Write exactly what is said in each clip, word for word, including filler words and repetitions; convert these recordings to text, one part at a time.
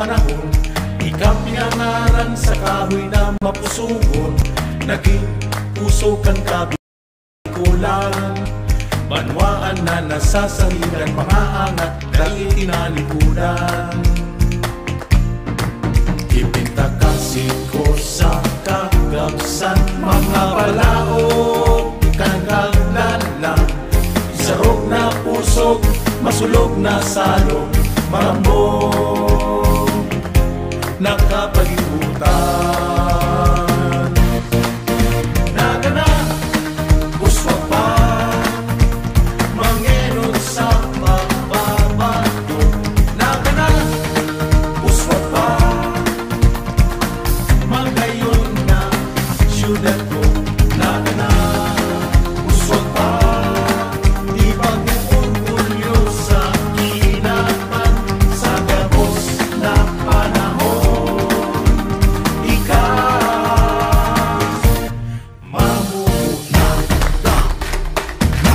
panahon, ika pinangaran sa kahoy na mapusugon, nagin puso kan kabikulan. Banwaan na nasasahigan, mga angat, dai tinalikudan. Ipintakasi ko sa kagabsan, mga balaog, ikang kaglalang, isarog na pusog, masulog na salog, marambong, nakapalibutan. Nagana, uswag pa, mangenot sa pagbabago. Nagana, uswag pa, magayon na syudad ko. Nagana, uswag pa, di pag-orgulyo sa kinaban, sa gabos na panahon. Ika, mamuhay na, na, na.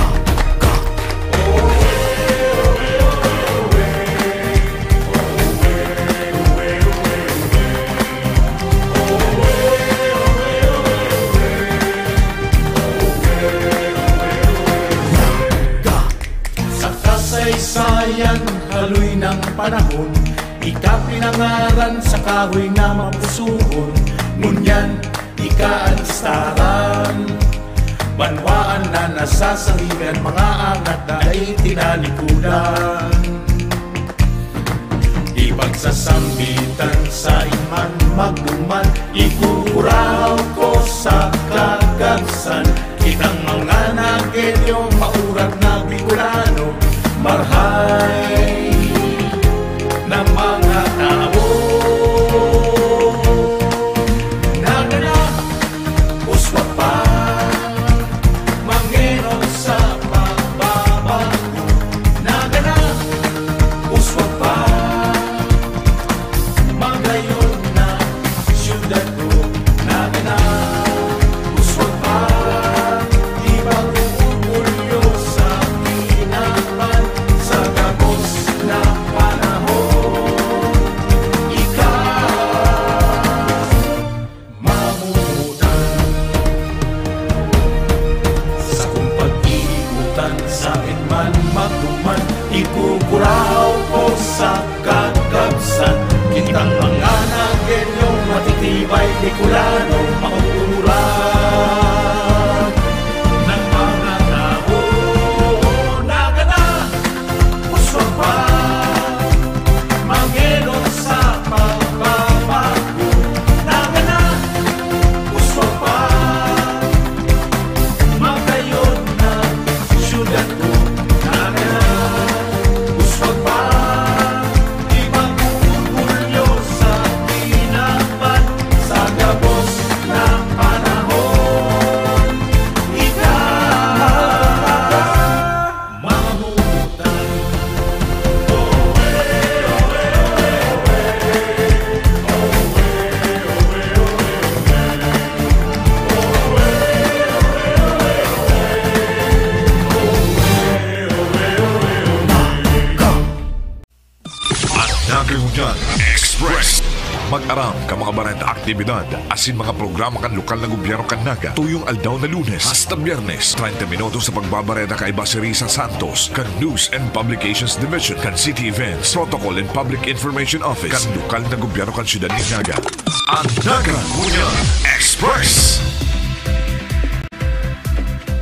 Sa kasaysayan, haloy ng panahon, ika pinangaran sa kahoy na mapusugon. Ngunyan, ika an listaran. Banwaan na nasasahigan, mga angat na dai tinalikudan. Ipagsasambitan sa iman magduman, ikukuraw ko sa kagabsan. Kitang mga Nagueño, maurat na Bicolano, marhay na mga tao. Nagana, uswag pa, mangenot sa pagbabago. Nagana, uswag pa, magayon na syudad ko. Nagana, uswag pa, di pag-orgulyo sa kinaban, sa gabos na panahon. Ika, mamutan. Sa kung pag-iikutan, sa man magduman, ikukuraw ko sa kagabsan. Kitang mga Nagueño, matitibay, Bicolano, mauuran ng mga tao. Nagana, uswag pa, mangenot sa pagbabago. Nagana, uswag pa, magayon na syudad ko. Nagana, uswag pa, di pag-orgulyo sa kinaban, sa gabos na panahon. Ika, mamutan. Ang Naga Ngunyan Express. Mag-aram kan mga bareta, aktibidad asin mga programa kan lokal na gobyerno kan Naga, tuyong aldaw na Lunes hasta Biyernes. Treinta minutos sa pagbabareta kaiba si Risa Santos kan News and Publications Division kan City Events, Protocol and Public Information Office kan lokal na gobyerno kan siyudad nin Naga. Ang Naga Ngunyan Express.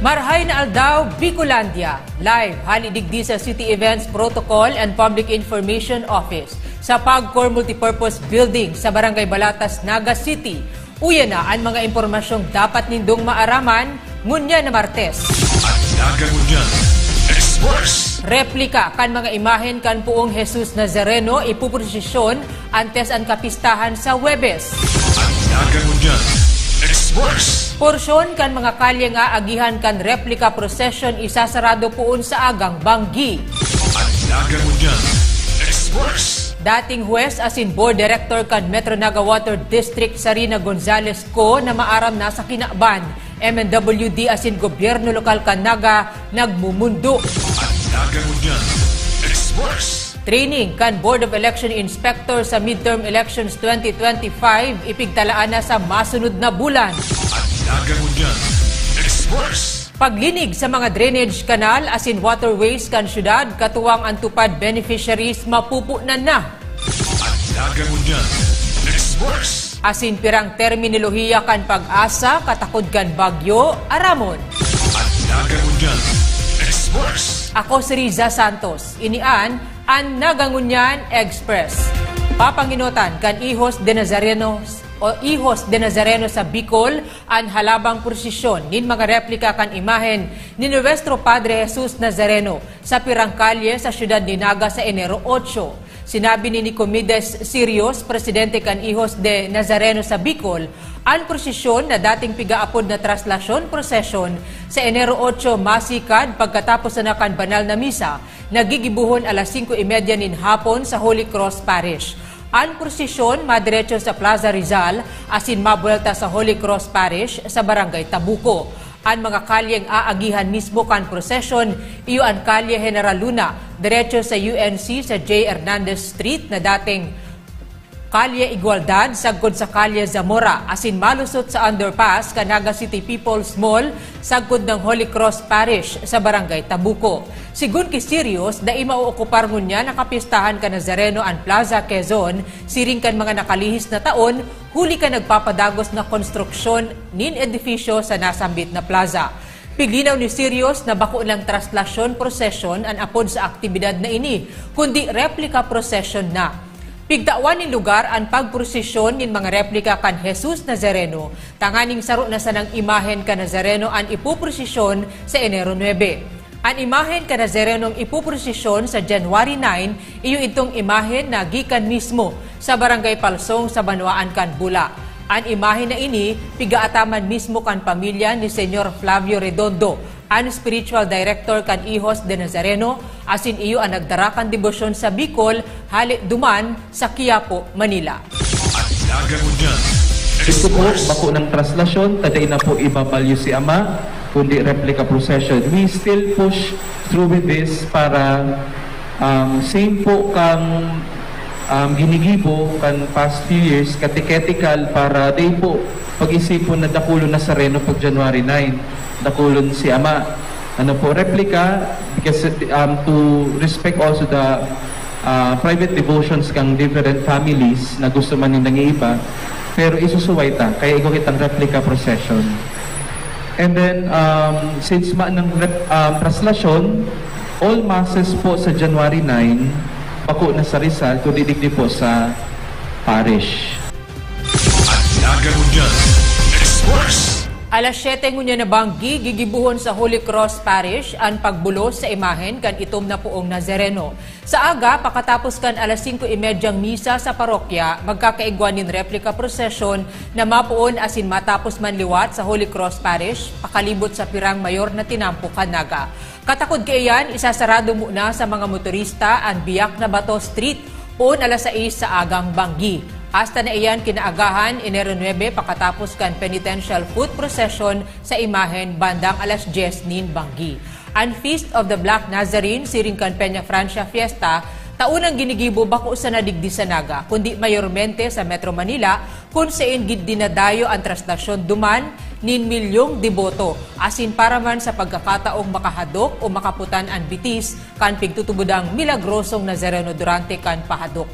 Marhay na aldaw, Bicolandia! Live hali digdi sa City Events, Protocol and Public Information Office, sa Pagcor Multipurpose Building sa Barangay Balatas, Naga City. Uya na an mga impormasyong dapat nindong maaraman ngunyan na Martes. Ang Naga Ngunyan Express. Replika kan mga imahen kan poong Jesus Nazareno ipoprosesyon antes an kapistahan sa Huwebes. Ang Naga Ngunyan Express. Porsyon kan mga kalye nga aagihan kan replika prosesyon isasarado poon sa agang banggi. Ang Naga Ngunyan Express. Dating huwes asin board director kan Metro Naga Water District, Sarina Gonzalez Co, na maaram na sa kinaban, M N W D asin gobyerno lokal kan Naga nagmumundo. Ang Naga Ngunyan Express. Training kan Board of Election Inspector sa midterm elections twenty twenty-five ipigtalaan na sa masunod na bulan. At Nagangunyan Express. Paglinig sa mga drainage canal asin waterways kan syudad, katuwang an TUPAD beneficiaries mapupunan na. At Nagangunyan Express. Asin pirang terminolohiya kan PAGASA katakod kan bagyo, aramon. At Nagangunyan Express. Ako si Riza Santos. Ini an An Nagangunyan Express. Papangenotan kan Hijos de Nazareno o Hijos de Nazareno sa Bicol an halabang prosesyon nin mga replika kan imahen ni Nuestro Padre Jesus Nazareno sa pirang kalye sa siyudad ni Naga sa Enero otso. Sinabi ni Nicomedes Sirios, presidente kan Hijos de Nazareno sa Bicol, an prosesyon na dating pigaapod na Traslasyon Prosesyon sa Enero otso masikad pagkatapos na kan banal na misa, nagigibohon alas singko y media nin hapon sa Holy Cross Parish. An prosesyon madiretso sa Plaza Rizal asin mabuelta sa Holy Cross Parish sa Barangay Tabuco. An mga kalyeng aagihan mismo kan prosesyon, iyo an Kalye General Luna, diretso sa U N C sa J Hernandez Street na dating Kalye Igualdad, sagkod sa Kalye Zamora, asin malusot sa underpass kan Naga City People's Mall, sagkod ng Holy Cross Parish sa Barangay Tabuco. Sigun ki Sirios, dai maookupar ngunyan na kapistahan kan Nazareno an Plaza Quezon, siring kan mga nakalihis na taon, huli kan nagpapadagos na konstruksyon nin edifisyo sa nasambit na plaza. Piglinaw ni Sirios na bako nang traslasyon prosesyon an apod sa aktibidad na ini, kundi replika prosesyon na. Pigtawan nin lugar an pagprosesyon nin mga replika kan Jesus Nazareno, tanganing saro na sanang imahen kan Nazareno an ipoprosesyon sa Enero nuebe. An imahen kan Nazarenong ipoprosesyon sa January nine, iyo idtong imahen na gikan mismo sa Barangay Palsong sa banwaan kan Bula. An imahen na ini, pigaataman mismo kan pamilya ni Señor Flavio Redondo, an spiritual director kan Hijos de Nazareno, asin iyo an nagdara kan debosyon sa Bicol, hale duman sa Quiapo, Manila. At Nagangunyan Ito po, Express. Bako ng traslasyon, ta dai na po ibabalyo si Ama, kundi replica procession. We still push through with this para, um, same po kang, um, ginigibo kan past few years, catechetical, para dai po pag-isipon na dakulon Nazareno pag January nine, dakulon si Ama. Ano po, replica, because, um, to respect also the, uh, private devotions kang different families na gusto man nilang iiba, pero isusuway ta, kaya igwa kitang replica procession. And then, um, since ma ng rep-, um, traslasyon, all masses po sa January nine, bako na sa Rizal, kundi digdi po sa parish. At Nagangunyan Express. Alas siyete ngunyan na banggi, gigibuhon sa Holy Cross Parish an pagbulos sa imahen kan itom na poong Nazareno. Sa aga, pakatapos kan alas singko y medyang misa sa parokya, magkakaigwa nin replika prosesyon na mapoon asin matapos man liwat sa Holy Cross Parish, pakalibot sa pirang mayor na tinampo kan Naga. Katakod kaiyan, isasarado muna sa mga motorista an Biak na Bato Street poon alas sais sa agang banggi. Hasta na iyan kinaagahan, Enero nuebe, pakatapos kan penitential foot procession sa imahen bandang alas dyes nin banggi. An Feast of the Black Nazarene, siring kan Peña Francia Fiesta, taon ang ginigibo bako sana digdi sa Naga, kundi mayormente sa Metro Manila, kun saen gid dinadayo an traslasyon duman nin milyong deboto, asin para man sa pagkakataong makahadok o makaputan an bitis kan pigtutubodang milagrosong Nazareno durante kan pahadok.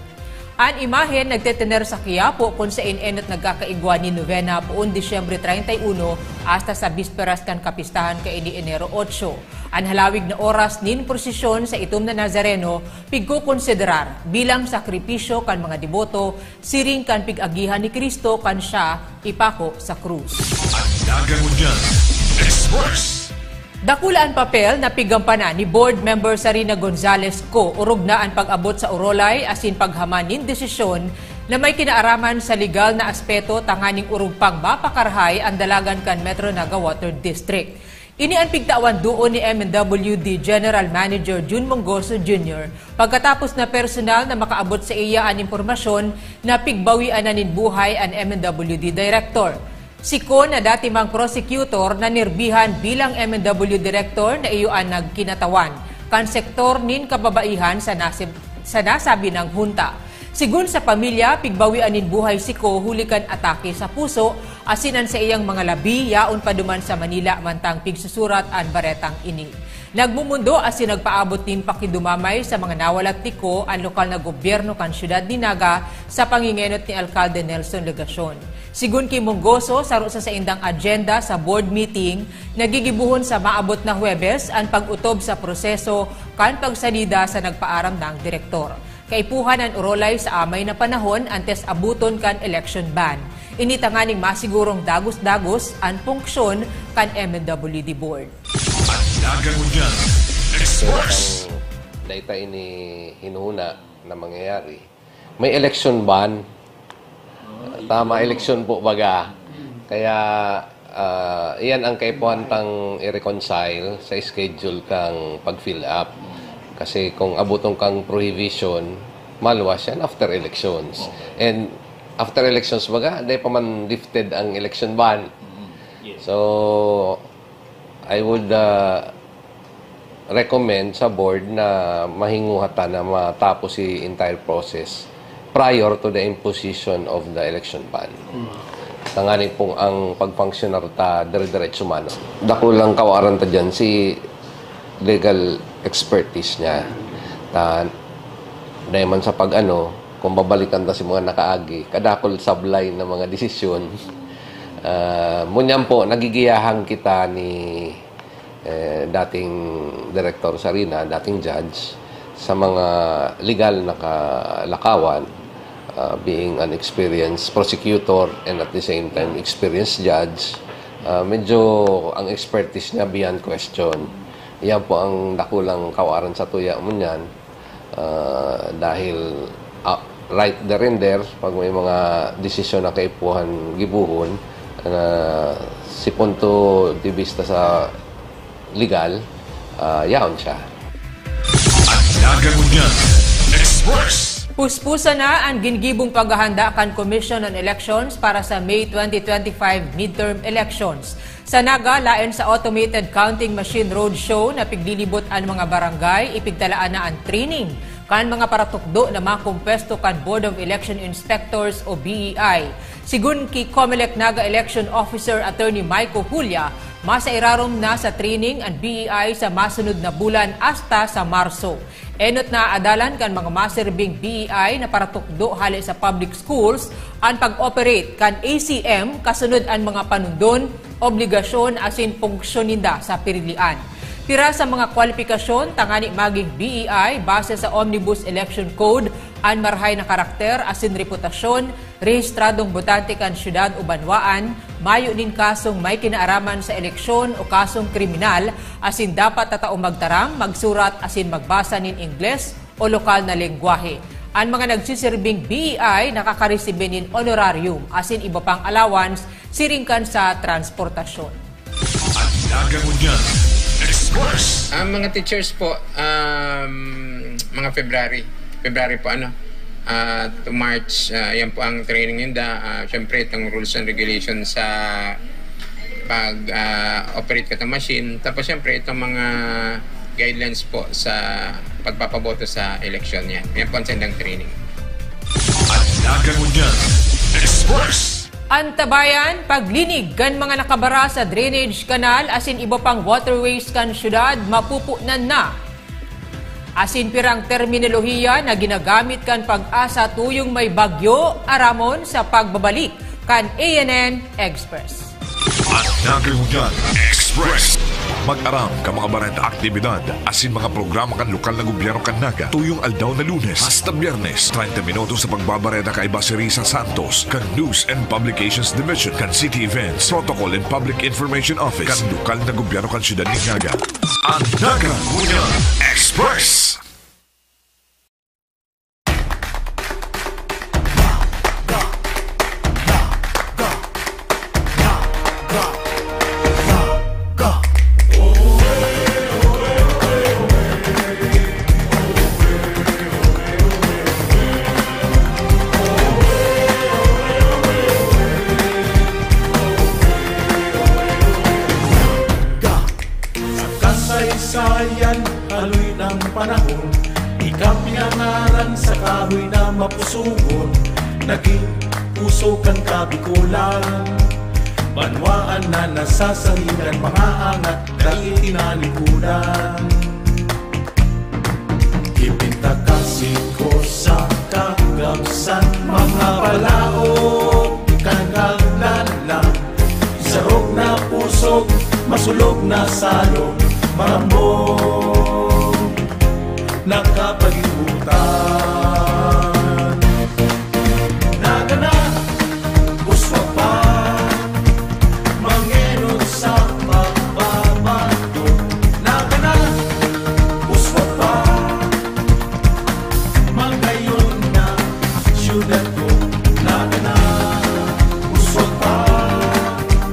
An imahen nagtetener sa Quiapo, kun saen enot nagkakaigwa nin nobena poon Disyembre treinta y uno hasta sa bisperas kan kapistahan kaini Enero otso. An halawig na oras nin prosesyon sa itom na Nazareno pigkokonsiderar bilang sakripisyo kan mga deboto siring kan pig-agihan ni Cristo kan siya ipako sa krus. At Nagangunyan Express. Dakula an papel na pigampanan ni Board Member Sarina Gonzalez Co. Orog na an pag-abot sa orolay asin paghaman nin desisyon na may kinaaraman sa legal na aspeto tanganing orog pang mapakarahay an dalagan kan Metro Naga Water District. Ini an pigtawan duon ni M N W D General Manager Jun Mongoso Junior pagkatapos na personal na makaabot sa iya an impormasyon na pigbawian na nin buhay an M N W D Director. Si Con na dati mang prosecutor nanirbihan bilang M N W Director na iyo an nagkinatawan kan sektor nin kababaihan sa nasib-, sa nasabi nang hunta. Sigun sa pamilya, pigbawian nin buhay si Kho huli kan atake sa puso, asin an saiyang mga labi yaon pa duman sa Manila mantang pigsusurat an baretang ini. Nagmumundo asin nagpaabot nin pakidumamay sa mga nawalat ni Kho an lokal na gobyerno kan siyudad ni Naga sa pangingenot ni Alkalde Nelson Legacion. Sigun ki Mongoso, saro sa saindang agenda sa board meeting, nagigibohon sa maabot na Huwebes an pag-otob sa proseso kan pagsalida sa nagpaaram nang direktor. Kaipuhan an orolay sa amay na panahon antes abuton kan election ban. Ini tanganing masigurong dagos-dagos an punksyon kan M N W D Board. At Naga Ngunyan Express. Ang data ini hinuhuna na mangyayari. May election ban. Tama, election po baga. Kaya, ah, iyan ang kaipuhan tang i-reconcile sa schedule kang pag-fill up. Kasi kung abuton kang prohibition, maluwas yan after elections. And after elections, baga, di pa man lifted ang election ban. So, I would, ah, recommend sa board na mahinguha ta na matapos si entire process prior to the imposition of the election ban. Tanganing pong ang pag-functional ta dire-diretso man. Dakulang kawaran ta dyan, si legal expertise niya. Ta, dahil man sa pag-ano, kung babalikan ta si mga nakaagi, kadakul sablay na mga desisyon. Ah, ngunyan po, nagigiyahan kita ni eh, dating direktor sa RINA, dating judge, sa mga legal na kalakawan, ah, being an experienced prosecutor and at the same time experienced judge, ah, medyo ang expertise niya beyond question. Iyan po ang dakulang kawaran sa tuya mo niyan. Ah, dahil, ah, right there and there, pag may mga desisyon na kaipuhan gibohon, na si punto de vista sa legal, ah, yaon siya. At Naga Ngunyan Express. Puspusan na an ginigibong paghahanda kan Commission on Elections para sa May twenty twenty-five midterm elections. Sa Naga, laen sa automated counting machine roadshow na piglilibot an mga barangay, ipigtalaan na an training kan mga paratukdo na makumpwesto kan Board of Election Inspectors o B E I. Sigun ki Comelec Naga Election Officer Attorney Michael Julia, masairarom na sa training an B E I sa masunod na bulan hasta sa Marso. Enot na adalan kan mga maserbing B E I na paratukdo hale sa public schools an pag-operate kan A C M kasunod an mga panundon, obligasyon asin punksyon ninda sa pirilian. Pira sa mga kwalipikasyon tangani magin B E I base sa Omnibus Election Code an marahay na karakter asin reputasyon, rehistradong botante kan syudad o banwaan, mayo nin kasong may kinaaraman sa eleksyon o kasong kriminal, asin dapat ta taong magtaram, magsurat asin magbasa nin Ingles o lokal na lengwahe. An mga nagsiserbing B E I nakakaresibi nin honorarium asin iba pang allowance siring kan sa transportasyon. At Naga Ngunyan Express. Ang mga teachers po, um, mga February. February po, ano, ah, to March, ah, yan po ang training ninda. Ah, syempre, itong rules and regulations sa pag, ah, operate ka ng machine. Tapos, syempre, itong mga guidelines po sa pagpapaboto sa eleksyon yan. Yan po ang sendang training. At Naga Ngunyan Express. Antabayan, paglinig kan mga nakabara sa drainage canal asin iba pang waterways kan syudad, mapupunan na. Asin pirang terminolohiya na ginagamit kan PAGASA tuyong may bagyo, aramon sa pagbabalik kan A N N Express. At Naga Ngunyan Express. Mag-aram kan mga bareta, aktibidad asin mga programa kan lokal na gobyerno kan Naga, tuyong aldaw na Lunes hasta Biyernes, treinta minutos sa pagbabareta kaiba si Risa Santos kan News and Publications Division kan City Events, Protocol and Public Information Office kan lokal na gobyerno kan siyudad nin Naga. Ang Naga Ngunyan Express. Sa kasaysayan, haloy ng panahon, Kapinangaran sa kahoy na mapusugon, naging puso kan Kabikolan. Banwaan na nasasangigan, mga angat, dai tinalikudan. Ipintakasi ko sa kagamsan, mga palaot, ikangkaglan lang. Sarog na pusog, masulog na salog, marambong nakapalibutan. Nagana, uswag pa, mangenot sa pagbabago. Nagana, uswag pa, magayon na syudad ko. Nagana, uswag pa,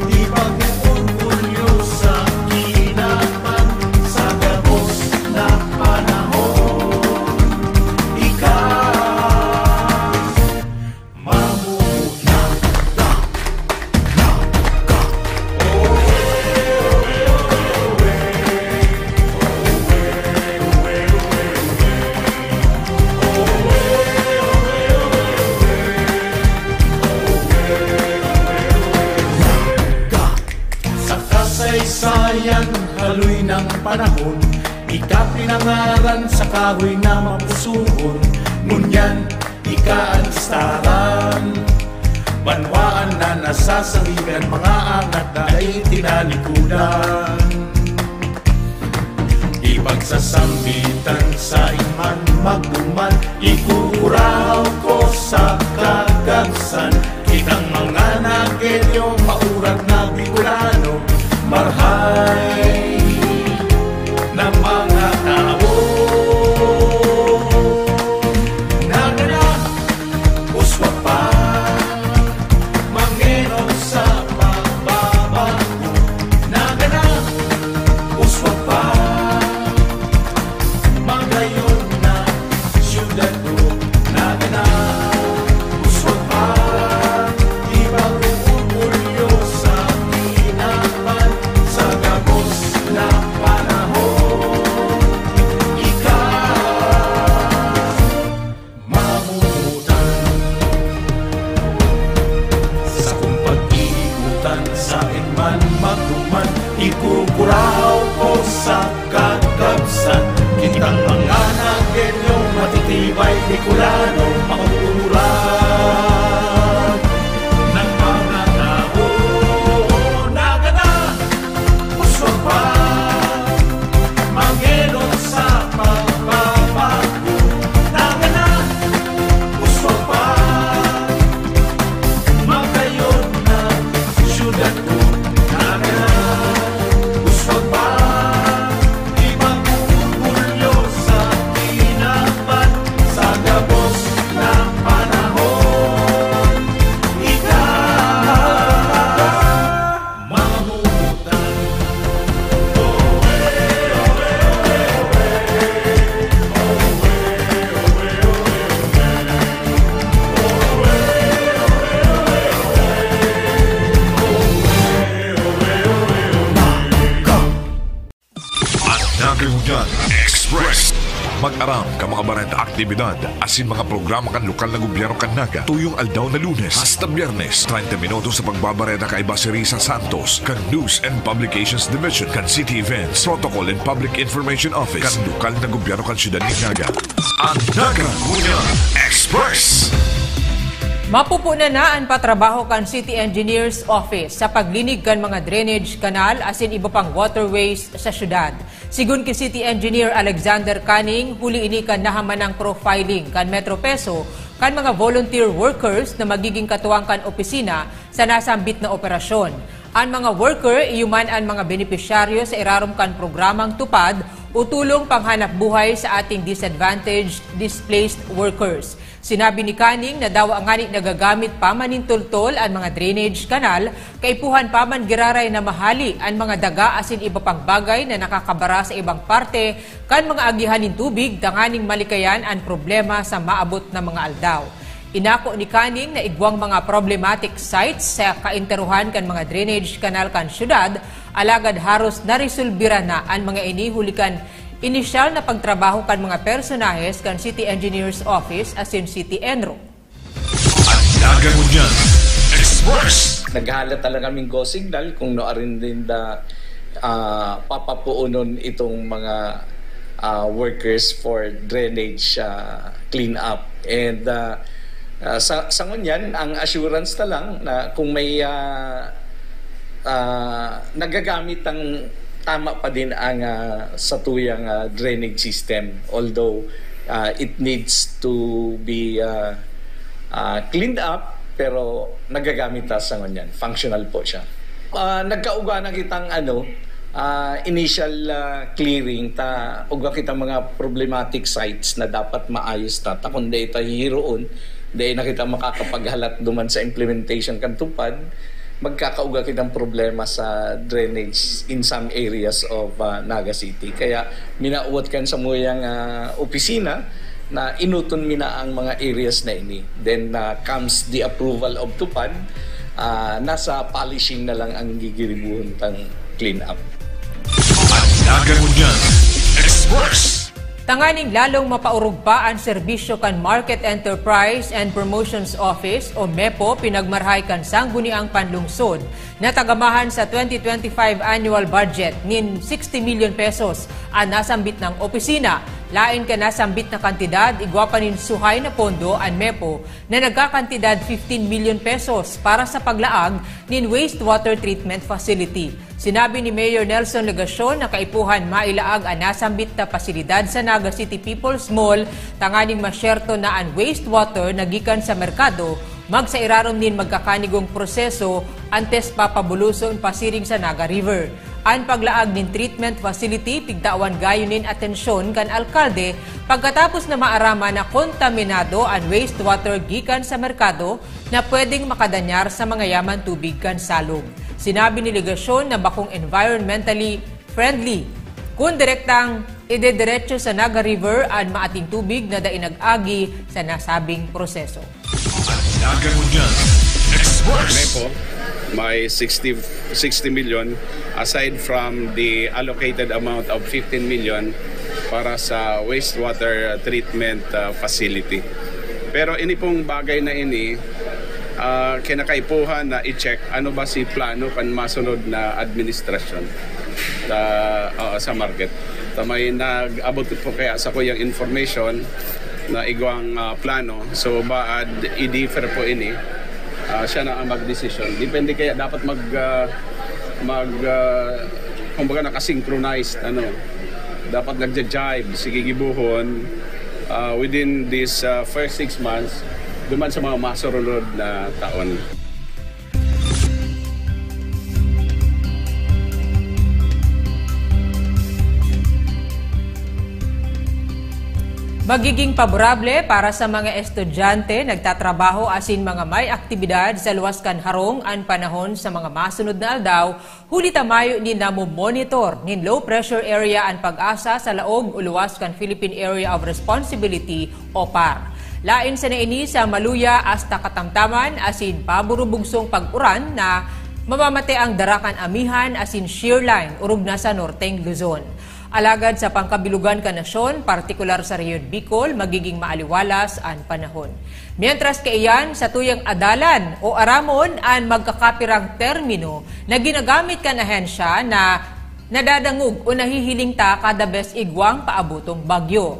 ipag-orgulyo sa kinaban sa gabos na panahon. Ika, mamugot na. Sa kasaysayan, haloy ng panahon, ika pinangaran sa kahoy na mapusuon. Ngunyan, ika an listahan. Banwaan na nasasangigan, mga angat na dai tinalikudan. Ipagsasambitan sa iman magduman, ikukurahaw ko sa kagamsan. Kitang mga Nagueño, maurat na Bicolano, marhay na mga tao. Nagana, uswag pa, mangenot sa pagbabago. Nagana, uswag pa, magayon na syudad ko. Nagana, uswag pa, ipag-orgulyo sa kinaban sa gabos na panahon. Ika, mamutan. Sa kung pag-iigutan, sa man magduman, ikukurahaw ko sa kagamsan. Kitang mga Nagueño, matitibay, Bicolano, mauuran ng mga tao. Nagana, uswag pa, mangenot sa pagbabago. Nagana, uswag pa, magayon na syudad ko. Nagana, uswag pa, ipag-orgulyo sa kinaban sa gabos na panahon. Ika, mamutan. Ang Naga Ngunyan Express. Mag-aram kan mga bareta, aktibidad asin mga programa kan lokal na gobyerno kan Naga, tuyong aldaw na Lunes hasta Biyernes, treinta minutos sa pagbabareta kaiba si Risa Santos kan News and Publications Division kan City Events, Protocol and Public Information Office kan lokal na gobyerno kan siyudad nin Naga. Ang Naga Ngunyan Express. Mapupunan na an patrabaho kan City Engineers Office sa paglinig kan mga drainage canal asin iba pang waterways sa syudad. Sigon ki City Engineer Alexander Canning, huli ini kan nahamanang profiling kan Metro PESO kan mga volunteer workers na magiging katuwang kan opisina sa nasambit na operasyon. An mga worker, iyo man an mga benepisyaryo sa irarom kan programang TUPAD o Tulong Panghanapbuhay sa Ating Disadvantaged Displaced Workers. Sinabi ni Canning na dawa ngani nagagamit pa man nin tultol an mga drainage canal, kaipuhan pa man giraray na mahali an mga daga asin iba pang bagay na nakakabara sa ibang parte kan mga agihan nin tubig tanganing malikayan an problema sa maabot na mga aldaw. Inako ni Canning na igwang mga problematic sites sa kaenterohan kan mga drainage canal kan syudad, alagad haros naresolbira na an mga ini huli kan Inisyal na pagtrabaho kan mga personahes kan City Engineers Office asin City ENRO. Dagdag mo dyan, Express! Naghala talaga kaming go signal kung no arin din da uh, papapuunon itong mga uh, workers for drainage uh, clean up. And uh, uh, sa, sa ngunyan, ang assurance na lang na kung may uh, uh, nagagamit ang tama pa din ang uh, satuyang uh, drainage system, although uh, it needs to be uh, uh, cleaned up, pero nagagamit ta sa ngunyan. Functional po siya. Uh, nagkauga na kitang ano, uh, initial uh, clearing ta, uga kitang mga problematic sites na dapat maayos ta, ta kung dahil ta hihiroon, dahil na kita makakapaghalat duman sa implementation kan tupad, magkakauga kitang problema sa drainage in some areas of uh, Naga City. Kaya minauwat kan sa muyang uh, opisina na inuton mi na ang mga areas na ini. Then uh, comes the approval of tupad, uh, nasa polishing na lang ang gigiribuhon tang clean up. Dagdag mo dyan, Express! Tanganing lalong mapaurog pa an serbisyo kan Market Enterprise and Promotions Office o MEPO, pinagmarhay kan Sangguniang Panlungsod na tagamahan sa twenty twenty-five annual budget nin sixty million pesos an nasambit na opisina. Lain kan nasambit na kantidad, igwa pa nin suhay na pondo an MEPO na nagkakantidad fifteen million pesos para sa paglaag nin wastewater treatment facility. Sinabi ni Mayor Nelson Legacion na kaipuhan mailaag an nasambit na pasilidad sa Naga City People's Mall tanganing masyerto na an wastewater na gikan sa merkado, magsairarom nin magkakanigong proseso antes papabuloson pasiring sa Naga River. An paglaag nin treatment facility, pigtawan gayo nin atensyon kan alkalde pagkatapos na maaraman na kontaminado an wastewater gikan sa merkado na pwedeng makadanyar sa mga yaman tubig kan salog. Sinabi ni Legacion na bakong environmentally friendly kun direktang idediretso sa Naga River an maating tubig na dai nag-agi sa nasabing proseso. Dagdag mo dyan, Express! MEPO, may sixty, sixty million aside from the allocated amount of fifteen million para sa wastewater treatment uh, facility. Pero ini pong bagay na ini, uh, kinakaipuhan na i-check ano ba si plano kan masunod na administrasyon sa, uh, sa market. Ta may nag-abot po kaya sa kuyang information na igwang uh, plano. So baad i-defer po ini. Uh, siya na ang magdesisyon. Depende kaya dapat mag uh, mag uh, kumbaga naka-synchronized ano. Dapat nagja-jibe, sige gibuhon uh, within this uh, first six months duman sa mga masurunod na taon. Magiging paborable para sa mga estudyante, nagtatrabaho asin mga may aktibidad sa luwas kan harong an panahon sa mga masunod na aldaw, huli ta mayo nin namomonitor nin low pressure area an PAGASA sa laog o luwas kan Philippine Area of Responsibility o PAR. Lain sana ini sa maluya hasta katamtaman asin paburubugsong pag-uran na mamamate ang dara kan amihan asin shear line orog na sa norteng Luzon. Alagad sa pangkabilugan kan nasyon, partikular sa Rehiyon Bicol, magiging maaliwalas an panahon. Mientras kaiyan, satuyang adalan o aramon an magkakapirang termino na ginagamit kan ahensya na nadadangog o nahihiling ta kada bes igwang paabotong bagyo.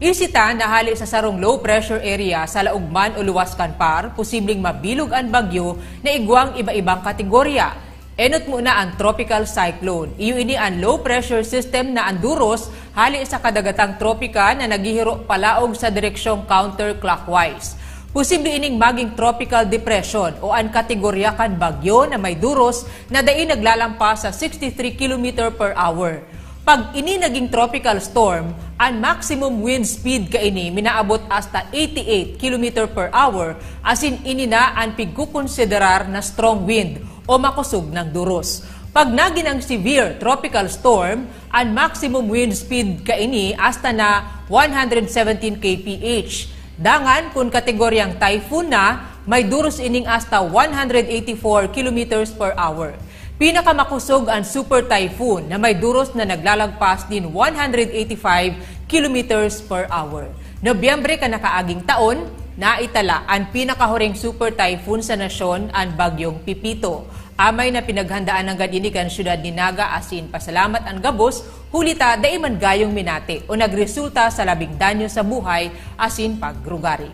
Isita na hali sa sarong low pressure area sa laog man o luwas kan PAR, posibleng mabilog an bagyo na igwang iba-ibang kategorya. Enot muna an tropical cyclone. Iyo ini an low pressure system na an duros hali sa kadagatang tropika na naghihiro palaog sa direksyong counterclockwise. Posible ining maging tropical depression o an kategorya kan bagyo na may duros na dai naglalampas sa sixty-three kilometer per hour. Pag ini naging tropical storm, an maximum wind speed kaini minaabot hasta eighty-eight kilometer per hour, asin ini na an pigkukonsiderar na strong wind o makosog nang duros. Pag nagin ang severe tropical storm, an maximum wind speed kaini hasta na one hundred seventeen K P H. Dangan, kun kategoryang typhoon na, may duros ining hasta one hundred eighty-four kilometers per hour. Pinakamakosog an super typhoon na may duros na naglalagpas nin one hundred eighty-five kilometers per hour. Nobyembre kan nakaaging taon, naitala an pinakahuring super typhoon sa nasyon, an Bagyong Pipito. Amay na pinaghandaan nanggad ini kan siyudad ni Naga asin pasalamat an gabos, huli ta dai man gayong minati o nagresulta sa labing danyo sa buhay asin pagrugari.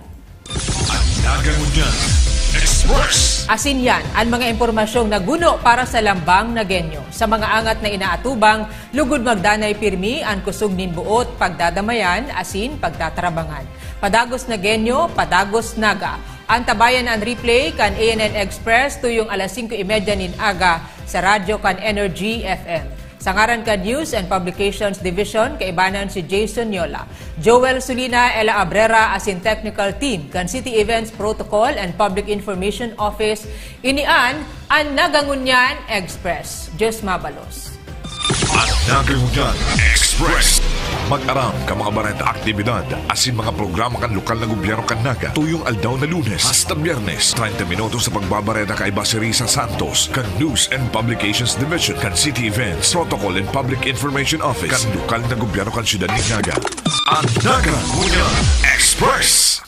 An Naga Ngunyan Express. Asin yan, an mga impormasyong naguno para sa lambang Nagenyo. Sa mga angat na inaatubang, lugod magdanay pirmi an kusog nin boot, pagdadamayan, asin pagtatarabangan. Padagos Nagenyo, padagos Naga. Antabayan an replay kan A N N Express tuyong alas singko y media nin aga sa radyo kan Energy F M. Sa ngaran kan News and Publications Division, kaibanan si Jason Yola, Joel Sulina, Ella Abrera, asin technical team kan City Events Protocol and Public Information Office, ini an, an Naga Ngunyan Express. Diyos mabalos. An Naga Ngunyan Express. Mag-aram kan mga bareta, aktibidad asin mga programa kan lokal na gobyerno kan Naga tuyong aldaw na Lunes hasta Biyernes. Treinta minutos sa pagbabareta kaiba si Risa Santos kan News and Publications Division kan City Events, Protocol and Public Information Office kan lokal na gobyerno kan siyudad nin Naga. An Naga Ngunyan Express.